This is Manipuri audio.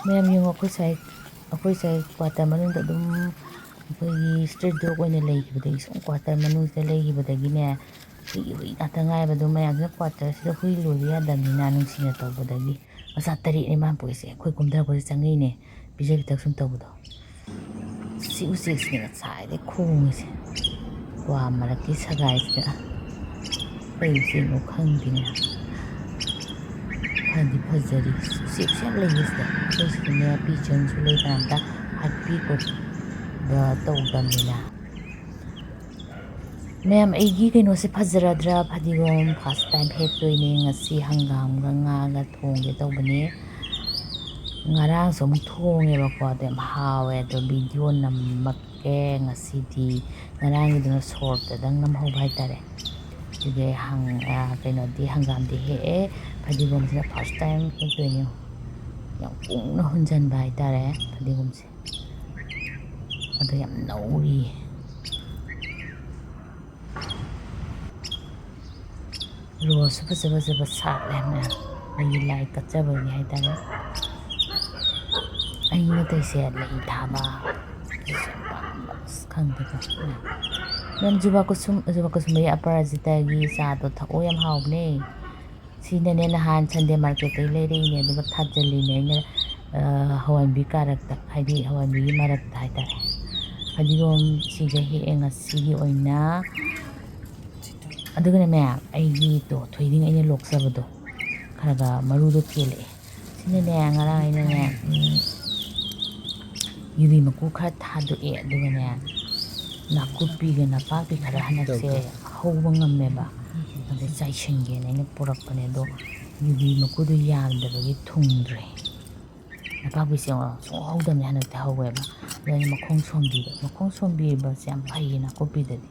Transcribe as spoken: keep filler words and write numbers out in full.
ꯃꯌꯥꯝ ꯌꯦꯡꯉꯣ, ꯑꯩꯈꯣꯏ ꯁ꯭ꯋꯥꯏ, ꯑꯩꯈꯣꯏ ꯁ꯭ꯋꯥꯏ ꯀ꯭ꯋꯥꯇꯔ ꯃꯅꯨꯡꯗ ꯑꯗꯨꯝ ꯑꯩꯈꯣꯏꯒꯤ ꯁ꯭ꯇ꯭ꯔꯤꯠ ꯗꯣꯒ ꯑꯣꯏꯅ ꯂꯩꯈꯤꯕꯗꯒꯤ, ꯁꯨꯝ ꯀ꯭ꯋꯥꯇꯔ ꯃꯅꯨꯡꯁꯤꯗ ꯂꯩꯈꯤꯕꯗꯒꯤꯅꯦ, ꯍꯨꯏꯒꯤ ꯍꯨꯏ ꯉꯥꯛꯇ ꯉꯥꯏꯕꯗꯣ꯫ ꯃꯌꯥꯝꯁꯤꯅ ꯀ꯭ꯋꯥꯇꯔꯁꯤꯗ ꯍꯨꯏ ꯂꯣꯏꯕ ꯌꯥꯗꯕꯅꯤꯅ ꯅꯨꯡꯁꯤꯅ ꯇꯧꯕꯗꯒꯤ, ꯃꯆꯥ ꯇꯔꯦꯠꯅꯦ ꯃꯥꯅ ꯄꯣꯛꯏꯁꯦ꯫ ꯑꯩꯈꯣꯏ ꯀꯨꯝꯊꯔꯛꯄꯁꯦ ꯆꯪꯉꯛꯏꯅꯦ, ꯄꯤꯖ ꯄꯤꯊꯛ ꯁꯨꯝ ꯇꯧꯕꯗꯣ꯫ ꯁꯤ ꯎꯆꯦꯛꯁꯤꯅꯦ ꯉꯁꯥꯏꯗꯩ ꯈꯣꯡꯉꯤꯁꯦ, ꯀ꯭ꯋꯥ ꯃꯔꯛꯀꯤ ꯁꯒꯥꯏꯁꯤꯗ꯫ ꯀꯩ ꯎꯆꯦꯛꯅꯣ ꯈꯪꯗꯦꯅꯦ꯫ ꯐꯗꯤ ꯐꯖꯔꯤ꯫ ꯎꯆꯦꯛꯁꯨ ꯌꯥꯝ ꯂꯩꯌꯦ ꯁꯤꯗ꯫ ꯑꯩꯈꯣꯏ ꯁꯤꯗꯅꯦ ꯄꯤꯖꯟꯁꯨ ꯂꯩ, ꯀꯅꯥꯝꯇ ꯍꯥꯠꯄꯤ ꯈꯣꯠꯄ ꯇꯧꯗꯕꯅꯤꯅ꯫ ꯃꯌꯥꯝ, ꯑꯩꯒꯤ ꯀꯩꯅꯣꯁꯦ ꯐꯖꯔꯗ꯭ꯔꯥ? ꯐꯗꯤꯒꯣꯝ first time ꯍꯦꯛꯇꯣꯏꯅꯦ꯫ ꯉꯁꯤ ꯍꯪꯒꯥꯝꯒ ꯉꯥꯒ ꯊꯣꯡꯒꯦ ꯇꯧꯕꯅꯦ꯫ ꯉꯔꯥꯡꯁꯨ ꯑꯃꯨꯛ ꯊꯣꯡꯉꯦꯕꯀꯣ, ꯑꯗꯣ ꯌꯥꯝ ꯍꯥꯎꯋꯦ꯫ ꯑꯗꯣ video ꯅꯝꯃꯛꯀꯦ ꯉꯁꯤꯗꯤ꯫ ꯉꯔꯥꯡꯒꯤꯗꯨꯅ shortꯇꯗꯪ ꯅꯝꯍꯧꯕ ꯍꯥꯏꯇꯥꯔꯦ꯫ ꯑꯗꯨꯒꯤ ꯍꯪ-, ꯑ, ꯀꯩꯅꯣꯗꯤ, ꯍꯪꯒꯥꯝꯗꯤ ꯍꯦꯛꯑꯦ꯫ ꯐꯗꯤꯒꯣꯝꯁꯤꯅ first time ꯍꯦꯛꯇꯣꯏꯅꯦ꯫ ꯌꯥꯝ ꯀꯨꯡꯅ ꯍꯨꯟꯖꯟꯕ ꯍꯥꯏꯇꯥꯔꯦ ꯐꯗꯤꯒꯣꯝꯁꯦ꯫ ꯑꯗꯣ ꯌꯥꯝ ꯅꯧꯔꯤ꯫ Roseꯁꯨ ꯐꯖ ꯐꯖꯕ ꯁꯥꯠꯂꯦ ꯃꯌꯥꯝ꯫ ꯑꯩꯒꯤ ꯂꯥꯏ ꯀꯠꯆꯕꯒꯤ ꯍꯥꯏꯇꯥꯔꯦ꯫ ꯑꯩꯅ ꯇꯧꯔꯤꯁꯦ ꯂꯩ ꯊꯥꯕ꯫ ꯑꯁ, ꯈꯪꯗꯦꯀꯣ꯫ ꯃꯌꯥꯝ, ꯖꯨꯕꯥ ꯀꯨꯁꯨꯝ, ꯖꯨꯕꯥ ꯀꯨꯁꯨꯝ ꯑꯄꯔꯥꯖꯤꯇꯥꯒꯤ ꯆꯥꯗꯣ ꯊꯛꯑꯣ, ꯌꯥꯝ ꯍꯥꯎꯕꯅꯦ꯫ ꯁꯤꯅꯅꯦ ꯅꯍꯥꯟ Sunday marketꯇꯒꯤ ꯂꯩꯔꯛꯏꯅꯦ, ꯑꯗꯨꯒ ꯊꯥꯖꯤꯜꯂꯤꯅꯦ ꯑꯩꯅ, ꯑ, ꯍꯋꯥꯏꯟꯕꯤ ꯀꯥꯔꯛꯇ, ꯍꯥꯏꯗꯤ ꯍꯋꯥꯏꯟꯕꯤꯒꯤ ꯃꯔꯛꯇ ꯍꯥꯏꯇꯥꯔꯦ꯫ ꯐꯗꯤꯒꯣꯝ ꯁꯤꯒ ꯍꯦꯛꯑꯦ ꯉꯁꯤꯒꯤ ꯑꯣꯏꯅ꯫ ꯑꯗꯨꯒꯅꯦ ꯃꯌꯥꯝ, ꯑꯩꯒꯤꯗꯣ ꯊꯣꯏꯗꯤꯡ ꯑꯩꯅ ꯂꯣꯛꯆꯕꯗꯣ ꯈꯔ ꯈꯔ ꯃꯔꯨꯗꯣ ꯀꯦꯜꯂꯛꯑꯦ꯫ ꯁꯤꯅꯅꯦ ꯉꯔꯥꯡ ꯑꯩꯅꯅꯦ, ꯎꯝ, ꯌꯨꯕꯤ ꯃꯀꯨ ꯈꯔ ꯊꯥꯗꯣꯛꯑꯦ, ꯑꯗꯨꯒꯅꯦ ꯅꯥꯀꯨꯞꯄꯤꯒ ꯅꯄꯥꯛꯄꯤ ꯈꯔ ꯍꯟꯗꯛꯁꯦ ꯍꯧꯕ ꯉꯝꯃꯦꯕ, ꯑꯗꯨ ꯆꯥꯏꯁꯤꯟꯒꯦꯅ ꯑꯩꯅ ꯄꯨꯔꯛꯄꯅꯦ꯫ ꯑꯗꯣ ꯌꯨꯕꯤ ꯃꯀꯨꯗꯣ ꯌꯥꯝꯗꯕꯒꯤ ꯊꯨꯡꯗ꯭ꯔꯦ꯫ ꯅꯄꯥꯛꯄꯤꯁꯦ ꯌꯦꯡꯉꯣ, ꯁꯨꯡꯍꯧ ꯍꯧꯗꯕꯅꯦ, ꯍꯟꯗꯛꯇꯤ ꯍꯧꯋꯦꯕ꯫ ꯑꯗꯣ ꯑꯩꯅ ꯃꯈꯣꯡ ꯁꯣꯝꯕꯤꯕ, ꯃꯈꯣꯡ ꯁꯣꯝꯕꯤꯕꯁꯦ ꯌꯥꯝ ꯐꯩꯌꯦ ꯅꯥꯀꯨꯞꯄꯤꯗꯗꯤ꯫